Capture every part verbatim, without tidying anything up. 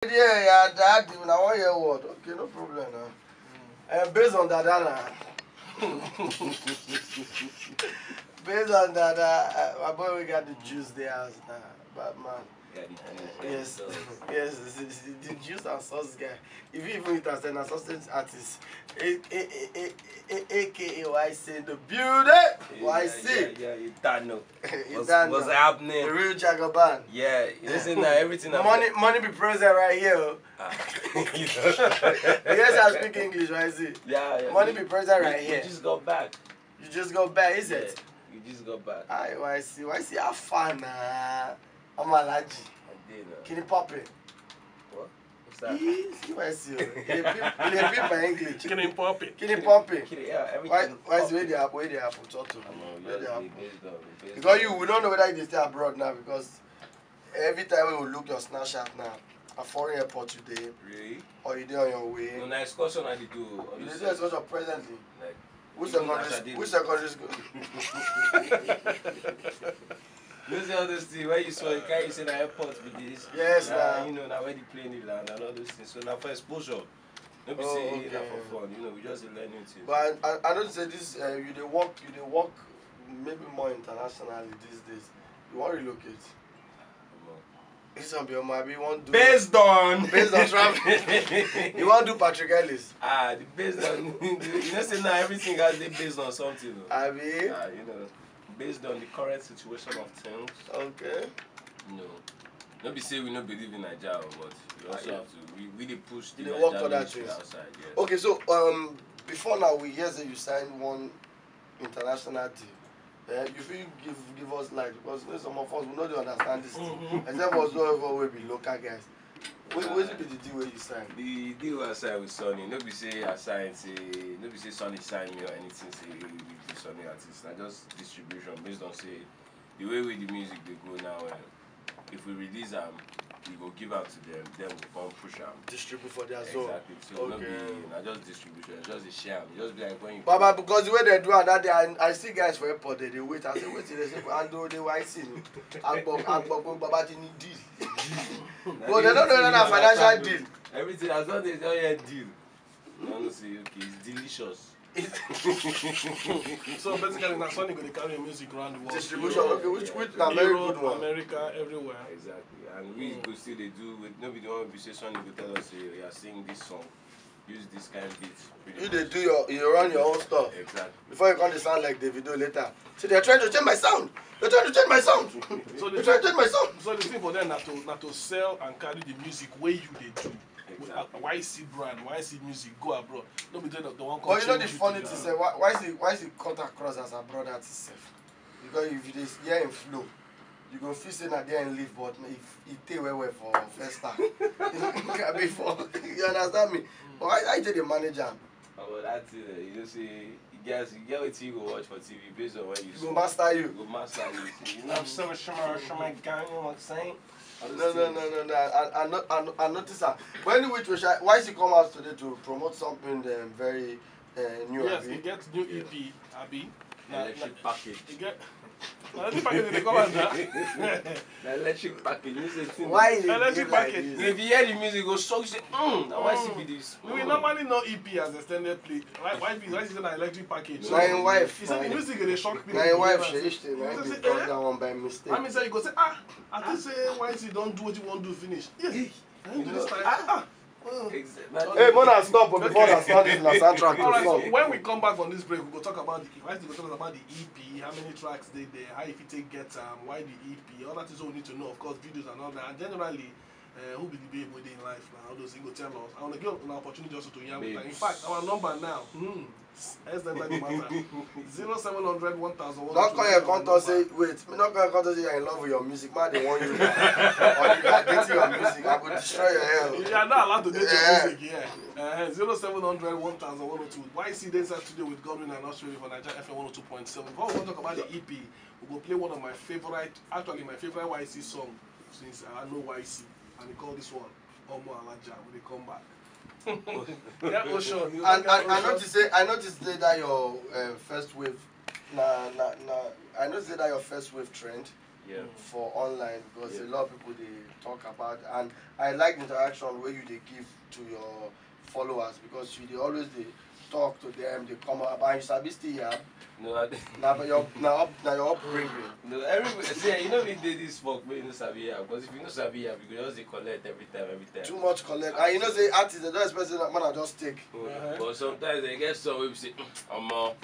Yeah, yeah, daddy, una wan hear word. Okay, no problem now. Uh, based on that, that na. Based on that, uh, uh, my boy, we got the juice there, house now. Bad man. Yeah, the juice. Yes, yes, the, the, the juice and sauce guy. If you even eat as an assistant artist, A- A- A- A- A- A K A Y C in the building. Yeah, Y C. Yeah, yeah, you don't know. You What's, don't what's know. happening? The real Jagaban. Yeah, listen now, everything. I'm- Money, money be present right here. Oh. Ah. Yes, I speak English, right? See, Yeah, yeah. money You- be present you- right you here. Just got back. You just got back, is Yeah, it? You just got back. Aye, Y C, Y C, how far na? I'm allergy. I did. Uh, Kini popping. what? What's that? Yes, Y C. They peep, they peep my English. Kini popping. Kini popping. Kini, yeah, everything. Why, why is popping. where they happen? Where they happen? Talk to me. I'm Where they just happen? Based on, based Because on- you, we don't know whether you dey stay abroad now, because every time we will look your Snapchat now, a foreign airport today, Really? Or you dey on your way. No, na excursion I dey do. You dey Obviously. Do excursion presently. Like, Which even secondary as I school? dey Which secondary school? You see all those things where you saw a car, you say na airport be this. Yes, Nah, na. You know, now where the plane dey land and all those things. So now for exposure. No be Oh, say okay. na for fun. You know, we just dey learn new things. But I, I, I know say this. Uh, you dey work. You dey work. Maybe more internationally these days. You wan relocate? Omo. This one be omo abi you wan do. Based on. Based on traffic. You wan do Patrick Ellis? Ah, the based on. You know say now everything has dey based on something. Oh. Abi. Ah, you know, based on the current situation of things. Okay. No. No be say we no believe in Naija, oh, but we also Yeah. Have to. We, we dey push the You dey work Naija other ministry things. Outside. Yes. Okay, so um, before now we hear say you sign one international deal. Eh, you fit give give us light because you know, some of us we no dey understand this thing. Mhm. Except for those of us wey be local guys. Wait, wetin be the deal wey you sign? The deal wey I sign with Sony, no be say I sign say, no be say Sony sign me or anything say we be Sony artist. Na just distribution based on say the way wey the music dey go now. Eh, if we release am, we go give am to them. Then we come push am. Distribute for their zone. Exactly. So no be Okay. na just distribution. Just dey share am. Just be like when you. Baba, because the way they do am that day, I, I see guys for airport, they dey wait. I say, wait till they say, and do they why see me? Agbo, agbo, baba ti ni deal. But they don't know whether na financial deal. Everything as long as they don hear deal. You know say okay, it's delicious. So basically, now Sony go dey carry your music around the world. Distribution, okay, which which na very Europe, good one. America, everywhere. Exactly. And we go still dey do with no be the one we say Sony go tell us say you are sing this song, use this kind beat. You dey do your, you run your own stuff. Exactly. Before you come dey sound like Davido later. So they're trying to change my sound. They're trying to change my sound. So They're the, trying to change my sound. So the thing for them na to na to sell and carry the music wey you dey do. With Exactly. uh, Y C brand, Y C music go abroad. No be say the one. But you know the funny thing say why why is he why is he cut across as a brother to self? Because if you dey hear him flow, you go feel say na there him live, but if he take well well for first time before, you understand me? But why I take the manager? Oh, but that's it. Eh. You just say you guys, you get what you go watch for T V based on what you You saw. Go master you. Go master you. You know, I'm so sure, sure, my guy, you know what I'm saying? No, no, no, no, no. I, I, I, no- I notice that. But anyway, Trisha, why she come out today to promote something um, very uh, new? Yes, Abi? He gets new E P, Abi. Na- Electric package. He get. Na electric package dey come out now. The electric package. You say thing. Why? Is it Electric good like package. this? If you hear the music, go shock. You say, mm, now why Mm. she be this? We Mm. Normally no E P as extended play. Why why be why is it an electric package? Na him wife. He said the music dey shock people. Na him wife He she used to. Na say, him say, be cut eh? that one by mistake. I mean say you go say ah, I think say Y C don do what you wan do finish. Yes. And you just like ah. Mm. Exactly. Hey, man, I stop before I start this na soundtrack All right, so to song. When we come back from this break, we go talk about the, right, we go talk about the E P, how many tracks dey there, how you fit take get am, why the E P, all that is what we need to know. Of course, videos and all that, and generally, uh, who be the babe wey dey in life now? All those things go tell us. I want to give an opportunity also to yarn with her. In Babes. Fact, our number now, hmm, let's not like matter. Zero seven hundred one thousand. Don't call your contact say wait. Me not call your contact say you're in love with your music. Man, they want you. Or you are dating your music. I will destroy your health. You are not allowed to date Yeah. Your music, yeah. Uh, zero seven hundred one thousand one oh two. Y C dey inside studio with Godwin and Australia for Naija F M one oh two point seven. Before we wan talk about the E P, we go play one of my favorite, actually my favorite Y C song since I know Y C, and we call this one Omo Alaja. We dey come back. Yeah, Ocean. And I, I noticed say I noticed say that your uh, first wave, na na na. I noticed say that your first wave trend. for online, because a lot of people dey talk about, and I like the interaction wey you dey give to your followers, because you dey always dey talk to them, dey come up, and you sabi still yab. No, I, Na your na up na your upbringing. No, every see, you know we dey this work wey you no sabi yab, because if you no sabi yab, you go just dey collect every time, every time. Too much collect, and you know say artists dem don expect say na man I just take. Mm. But sometimes they get some wey be say, "Mm, omo,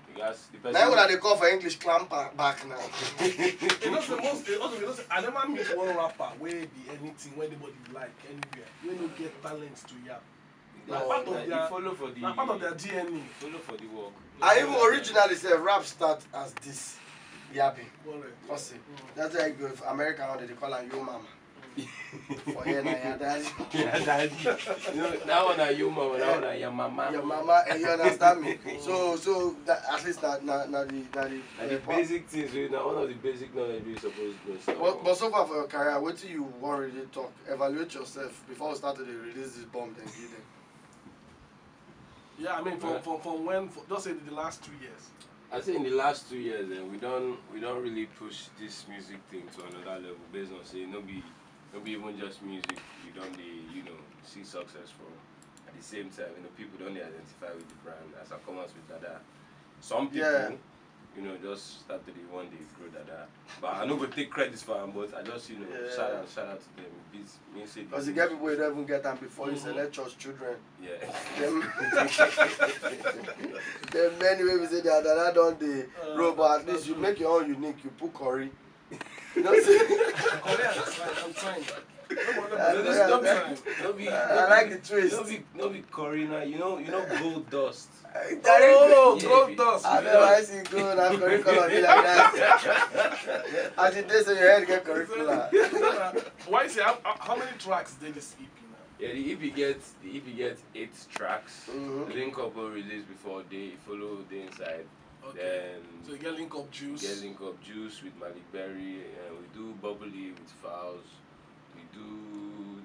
you gats the person." Na when I dey call for English clamper back now. You know, the most, also, you know, say, I never meet one rapper where be anything, where anybody like, anywhere. We no get talents to yap. Na No, part na of you their, follow for the na part of their D N A. Follow for the work. I even originally say rap start as this. Yabi. Worry. Pussy. That's why you go for America now, they dey call am yo mama. For here na your daddy. Yeah, daddy. You know, that one na you mama, that one na your mama. Your mama, and you understand me. So so that, at least na na na the na the. Na the uh, basic things, wey na one of the basic knowledge we suppose know. So. But, but so far for your career, wetin you wan really talk? Evaluate yourself before we start to dey release this bomb dem give them. Yeah, I mean, from, Yeah. from, from when, for, just say the last two years. I say in the last two years, eh, we don we don really push this music thing to another level, based on say no be no be even just music. We don dey, you know, see success from. At the same time, you know, people don dey identify with the brand. As I come out with Dada, some people, Yeah. you know, just start to dey one day grow Dada. But I no go take credit for am, but I just, you know, Yeah. shout out shout out to them. It beats me say Because you get people wey don't even get am before you select church children. Yeah. Dem dem many wey be say their dada don dey roll, but at least you make your own unique. You put curry. You know say Korea, that's right, I'm trying. So this no be no be I like the twist. No be no be curry now. You know you know gold dust. Direct- Oh, Yeah, gold if- dust. I never see gold and curry color be like that. As you dey so your head get curry color. Why is it? How, how many tracks did this E P now? Yeah, the E P get the E P get eight tracks. Mhm. Link up will release before day. Follow the inside. Okay. Then So you get link up juice. Get link up juice with Malik Berry, and we do bubbly with Fowls. We do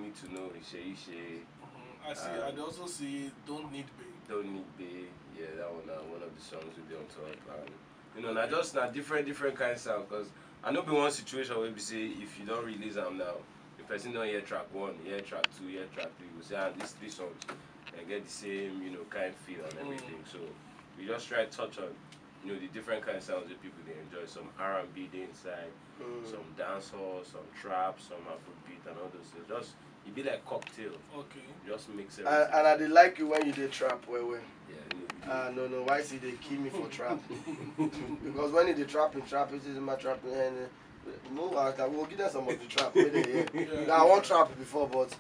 need to know Ishe Ishe. Mhm. I see. I also see don't need babe. Don't need babe. Yeah, that one na one of the songs we dey on top, and you know, na just na different different kind sound, because I no be one situation wey be say if you don release am now, the person don hear track one, hear track two, hear track three, you go say, ah, these three songs, dem get the same, you know, kind feel and everything. So we just try touch on, you know, the different kind sounds that people dey enjoy. Some R and B dey inside, some dancehall, some trap, some Afrobeat, and all those things. Just e be like cocktail. Okay. Just mix And, everything. And I dey like you when you dey trap well well. Yeah, you know, we do. Ah, no, no, why see they kill me for trap? Because when you dey trap in trap, it is my trap. And uh, move out, I will give them some of the trap. Wey dey here. Yeah. Now, I wan trap before, but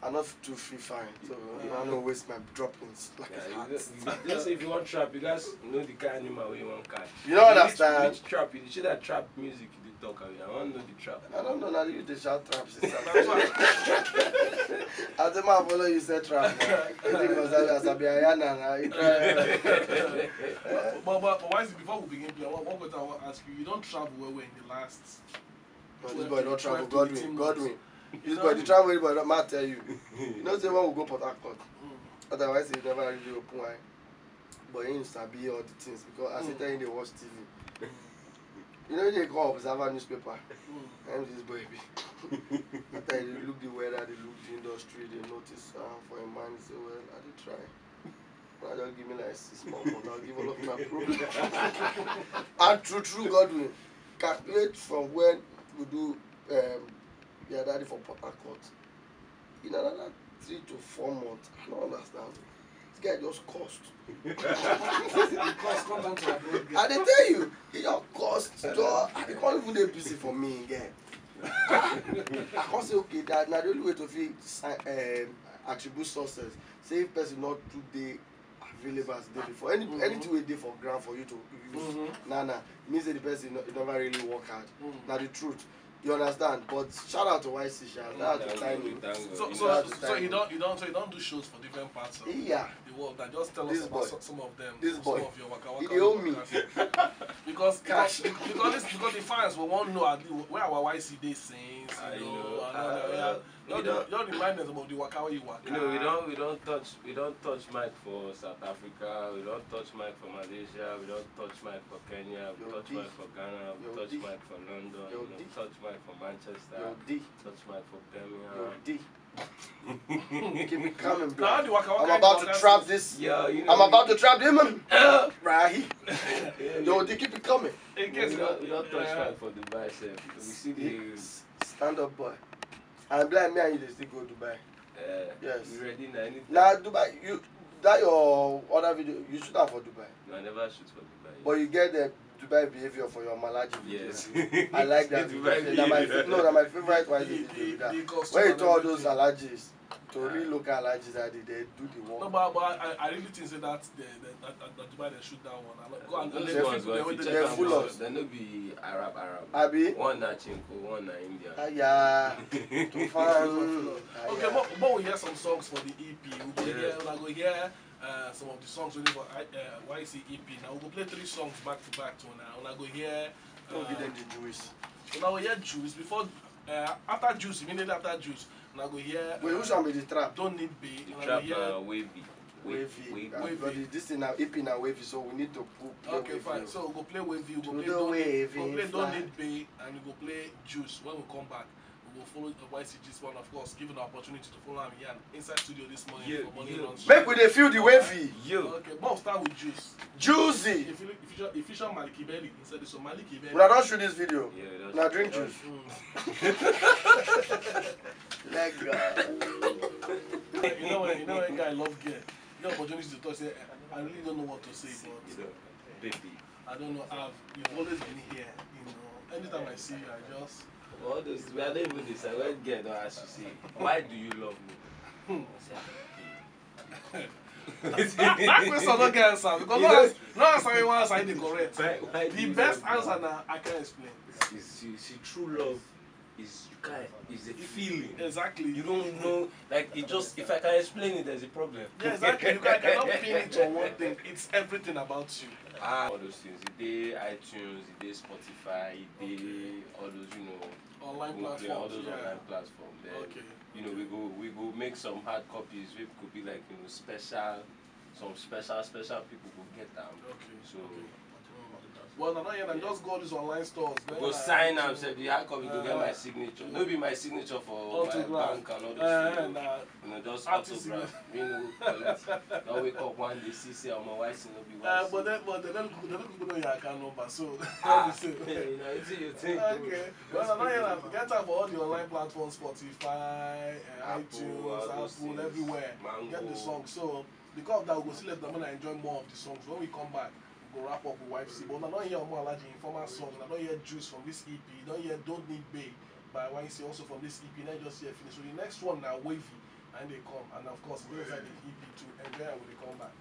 I not too feel fine, so I no waste my droppings like Yeah, it's you hot. just, you just say if you want trap, you guys know the kind of animal wey you want catch. You don't Which- understand. Which trap? You see that trap music you dey talk about? I want know the trap. I don't know now. You dey shout trap since. That's why. As the man follow you say trap. Now. Wetin concern you as I be Ayana now? You try. But, but, but why is it, before we begin play, what, what I want to ask you? You don't travel well, well in the last. No, this boy don't travel. twelve to eighteen Godwin, months. Godwin. This boy dey travel, but don't matter tell you. You know say when we go Port Harcourt, otherwise he never really open eye. But he sabi all the things because as he tell him dey watch T V. You know they go observe newspaper. Mm. I'm this boy be. After you look the weather, they look the industry, they notice uh, for a man, he say, well, I dey try. I just give me like six more months, I'll give all of my problem. And true, true, Godwin, calculate from when we do um, the other day for Port Harcourt. In another three to four months, I don't understand. This guy just cost. Because come down to my bro. I dey tell you, he just cost. Door, I dey call even dey busy for me again. I come say okay, that na the only way to fit sign um, attribute success. Say if person not too dey available as dey before. Any anything wey dey for ground for you to use, na na mean say the person no, e never really work hard. Na the truth. You understand? But shout out to Y C Sha. Shout out to Tiny. Thank God. So, You so, know, so, so you don't, you don't, so you don't do shows for different parts of. Yeah. World, that just tell us about some of them, some of your waka waka. He dey owe me. Because, because, because the fans will want know where our Y C dey since, you know, and all that. Yeah. Just remind us about the waka wey you waka. You know, we don't, we don't touch, we don't touch mic for South Africa. We don't touch mic for Malaysia. We don't touch mic for Kenya. We touch mic for Ghana. We touch mic for London. We don't touch mic for Manchester. Touch mic for Birmingham. Keep it coming, bro. I'm about to trap this. I'm about to trap him. Right here. Yo, they keep it coming. In case we don't, we don't touch mic for Dubai, sef. We see the stand up boy. And blind me and you, they still go Dubai. Yes. We ready now. Now Dubai, you, that your other video, you shoot am for Dubai. No, I never shoot for Dubai. But you get the Dubai behavior for your Malaji videos. Yes. I like that video. Dubai behavior. No, na my favorite Y C video be that. When you tell all those Alajis, to real local Alajis, that they, they do the work. No, but, but I, I really think say that the, the, that, that, that Dubai they shoot that one. I like, go and Those ones go and check am out. They no be Arab, Arab. Abi? One na Chinko, one na Indian. Ah, yeah. Too far. Okay, but, but we hear some songs for the E P. We go hear, we go hear uh, some of the songs wey dey for uh, Y C E P. Now we go play three songs back to back to una. Una go hear. Don't give them the juice. Una go hear Juice before, uh, after Juice, immediately after Juice. Una go hear. Wait, which one be the trap? Don't Need Be. The trap na Wavy. Wavy. Wavy. But this thing now, E P na Wavy, so we need to go play Wavy. Okay, fine. So we go play Wavy. We go play Don't Need Be, and we go play Juice when we come back. We go follow the Y C G one, of course, give the opportunity to follow am here inside studio this morning for morning launch. Make we dey feel the Wavy. Yo. Okay, but start with Juice. Juicy. If you if you if you show Maliki Belly, he said this one, Maliki Belly. Una don shoot this video. Yeah, we don shoot. Una drink juice. Let go. You know when you know when guy love girl, the opportunity to talk say, "I really don't know what to say, but baby, I don't know. I've you've always been here. You know, anytime I see you, I just." All those, we are not even decide when girl don ask you say, "Why do you love me?" That question no get answer because no answer, no answer you wan answer dey correct. The best answer na, "I can't explain." She, she, she true love is, you can't, is a feeling. Exactly. You don't know, like, it just, if I can explain it, there's a problem. Yeah, exactly. You can, cannot pin it on one thing. It's everything about you. Ah, all those things. E dey iTunes, e dey Spotify, e dey all those, you know, online platforms, all those online platforms. Then, okay, you know, we go, we go make some hard copies. We could be like, you know, special, some special, special people go get them. Okay. So. Well, I don't hear them. Just go all these online stores. Go sign am, sef. The hard copy go get my signature. No be my signature for my bank and all those things. You know, just autograph. You know, don't wake up one day, see, say, "Oh, my wife no be wife." But then, but then, don't look, don't look people know your account number, so. Ah, you know, it's your thing. Okay. Well, I don't hear them. Get am for all the online platforms, Spotify, uh, iTunes, Apple, everywhere. Get the song. So, because of that, we go still let them enjoy more of the songs. When we come back, we go wrap up with Y C. But una don hear Omo Alhaji, Informer song. Una don hear Juice from this E P. You don hear Don't Need Bae by Y C, also from this E P. Now you just hear finish. So the next one na Wavy, and they come. And of course, e dey inside the E P too. Enjoy am, we dey come back.